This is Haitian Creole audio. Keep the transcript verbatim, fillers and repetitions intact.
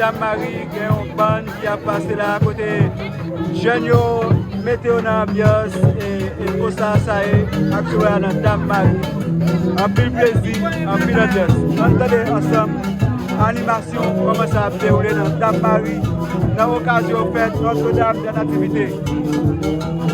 Dam Mari, gen yon bann ki ap pase la kote jèn yo mete yo nan anbyans e, e konsa sa ye ak sou a nan Dam Mari. Anpil plezi, anpil anbyans. Ann tande ansanm animasyon kòman sa ap dewoule nan Dam Mari nan okazyon fèt Notre Dame de Nativité.